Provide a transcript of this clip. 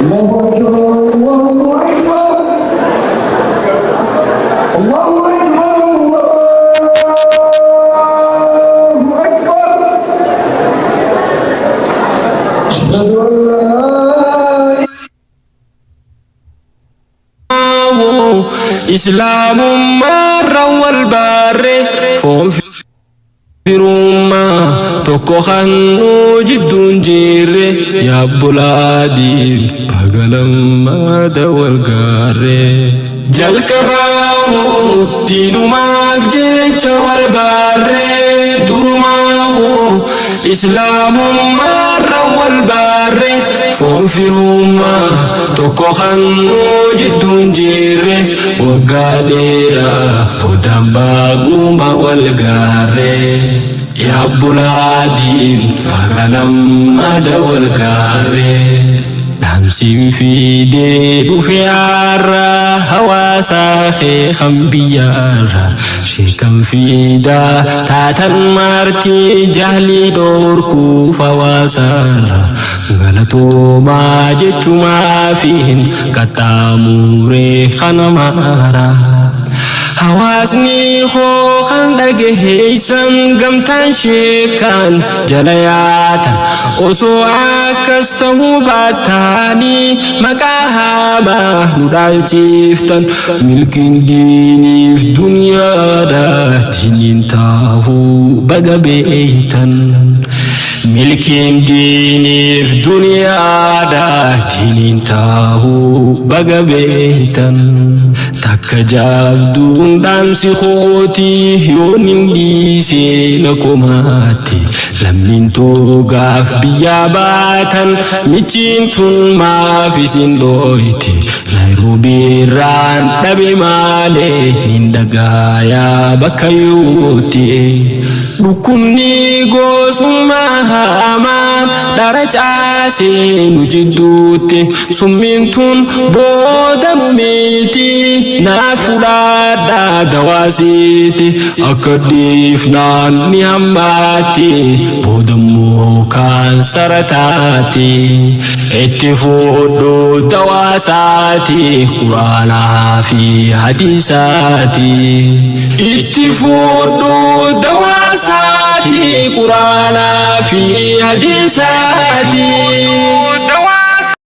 الله أكبر الله أكبر الله أكبر الله أكبر أشهد أن لا Islaamummaarra wal baarre foon firummaa tokko kannuu jidduun jirre yaabbulaadiin bagalammaada wal gaarre. Jalqabaahu diinumaaf jecha wal baarre durumaahu islaamummaarra wal baarre foon firummaa tokko kannuu jidduun jirre waggaa dheeraa boodaan baaguma wal gaarre. Yaabbulaadiin bagalammaada wal gaarre. Dhaamsiin fiidee dhufe har'a hawaasaa kee kan biyyaarra sheekan fiidaa taatan maartii jahlii dhoorkuuf hawaasaarra galatoomaa jechumaafiin qaxxaamuree kana maara. Hawaasni koo kan dhagaheessan gamtaan sheekan jala yaatan osoo akkas ta'uu baataanii maqaa hamaa nu dhaalchiftan milkiin diiniif duniyaadha diiniin taahuu baga beeytan. Milkiin diiniif duniyaadha diiniin taahuu baga beeytan. Takka jaabduun dhaamsi kootii yoon hin dhiisee na komaatti lammiin toogaaf biyyaa baatan michiin tun maaf isin dhooyte Naayiroobii irraan dhabe maalee nin dhagaayaa bakka yuutti. Dhukkubni gosummaa hamaan dhara caasee nu jidduutti summiin tun booda nu miti naaf fudhadhaa dawaasiiti akka dhiifnaan ni hammaatti boodammoo kaansara taati itti fudhu dawaasaati quraanaa fi hadiisaati itti fudhu dawaasaati quraanaa fi hadiisaati.